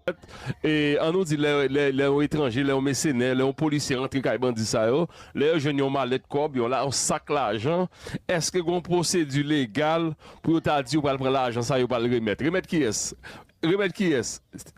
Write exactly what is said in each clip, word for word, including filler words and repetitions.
fèt, e, an nou di, lè, lè, lè yon etranje, lè yon mèsenè, lè yon polisye rantre kay bandi sa yo, lè yo jwenn yon malèt kòb, yon, la, yon sak lajan, èske gen yon pwosedi legal pou yo ta di yo pral pran lajan sa yo pral remèt? Remèt kiyès? Remèt kiyès?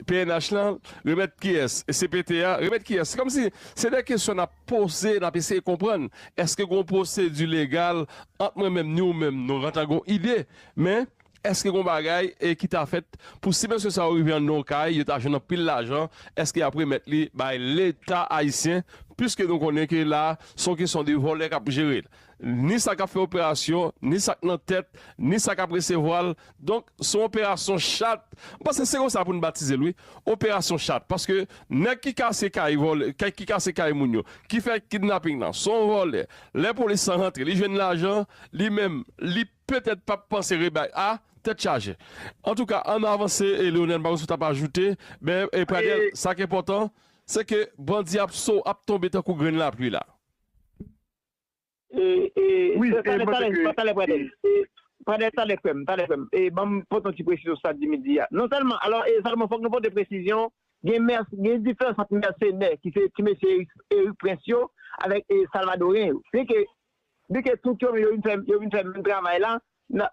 P N H lan? Remèt kiyès? C P T a? Remèt kiyès? Se kòmsi se de kesyon n ap poze, n ap eseye konprann. Èske gen yon pwosedi legal ant mwen menm ni ou menm, nou rantre gen yon ide, men èske gen yon bagay, e, ki ta fèt pou si mesye sa yo rive anndan yon kay, yo ta jwenn anpil lajan, èske y ap remèt li bay Leta ayisyen, piske nou konnen ke la, se yon kesyon de vòlè k ap jere l. Ni sa k ap fè operasyon, ni sa k nan tèt, ni sa k ap resevwa l. Donk, se yon operasyon chat. M panse se konsa pou n batize l, wi. Operasyon chat. Paske nèg ki kase kay vòlè, kay, ki kase kay moun yo, ki fè kidnaping lan, se yon vòlè. Lè polis lan rantre, li jwenn lajan, li menm, li petèt p ap panse rebay a, tèt chaje. Antouka, ann avanse, e Leonel, m pa konn si w t ap ajoute, men, e Pradel, sa k enpòtan, se ke bandi ap so, ap tonbe tankou grenn lapli la. E, e, Wi, e, talè, talè, talè, Pradel. Pradel, talè, frè m, talè, frè m. E, ban m pote yon ti presizyon sou sa Jimmy di a. Non sèlman, alò, e, Salomon, fòk nou pote presizyon, gen mès, gen diferans ant mèsenè, ki se ti mesye Eric, Eric Prince yo, avèk, e, Salvadoren yo. Byenke, byenke tout yo, yo vin fè, yo vin fè menm travay la,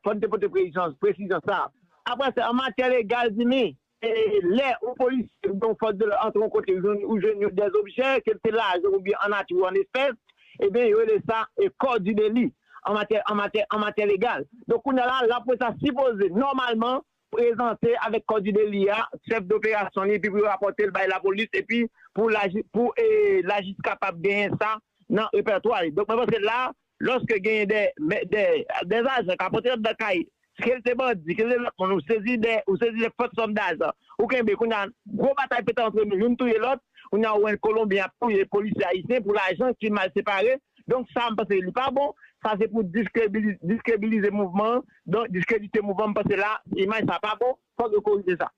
fò n te pote presizyon, presizyon sa. Apre sa, an matyè legal, Jimmy, e, lè yon polisye oubyen yon fòs de lòd antre yon kote, ou jwenn, ou jwenn yon dèzobjè, ke l te lajan oubyen an nati ou an espès, ebyen, yo rele sa e kò di deli an matyè, an matyè, an matyè legal. Donk, kounye a la, lapolis la sipoze, nòmalman, prezante avèk kò di deli a, chèf doperasyon li, epi pou yo rapòte l bay lapolis, epi pou laji-, pou, e, lajistis kapab genyen sa nan repètwa li. Donk, mwen panse la, lòske genyen de, de, de ajan k ap antre anndan kay, ke l se bandi, ke l se lòt moun, ou sezi de, ou sezi de fòt sòm dajan, ou kenbe, kounye a, gwo batay pete antre nou, youn touye lòt, kounye a, ou wè Kolonbyen ap touye polisye ayisyen pou lajan ki mal separe. Donk, sa, m panse li pa bon. Sa, se pou diskrebilize, diskrebilize mouvman an. Donk, diskredite mouvman an, m panse la, imaj sa pa bon. Fòk yo korije sa.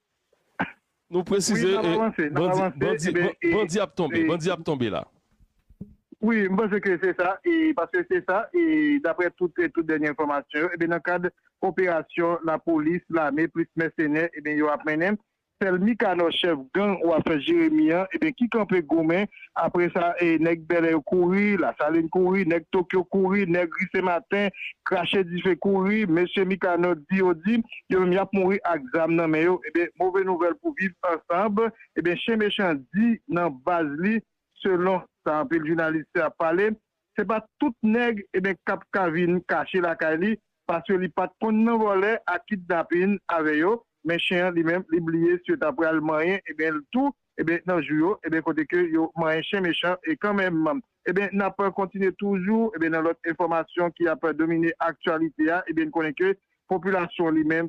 Nou presize, bandi ap tonbe, bandi ap tonbe la. Wi, m panse ke se sa, e paske se sa, e daprè tout, tout dènye enfòmasyon yo, ebyen nan kad operasyon lapolis, lame, plis mèsenè, ebyen yo ap mennen, sèl Mikanò, chèf gang Wafè Jeremi an, ebyen ki kanpe goumen. Apre sa, e nèg Bèlè yo kouri, Lasalin kouri, nèg Tokyo kouri, nèg Ri Senmaten, krache dife kouri, mesye Mikanò di yo di, yo menm y ap mouri ak zam nan men yo. Ebyen, move nouvèl pou Viv Ansanm, ebyen, chen mechan di nan baz li, selon sa anpil jounalis ap pale, se pa tout nèg, ebyen, k ap ka vin kache lakay li, paske li pa t konn nan vòlè ak kidnapin avè yo, men chen an li menm, li bliye si yo ta pral manyen, ebyen, l tou, ebyen, nan jou yo, ebyen, kote ke yo manyen chen mechan, e kanmenm, ebyen, n ap kontinye toujou, ebyen, nan lòt enfòmasyon ki ap domine aktyalite a, ebyen, n konnen ke popilasyon li menm,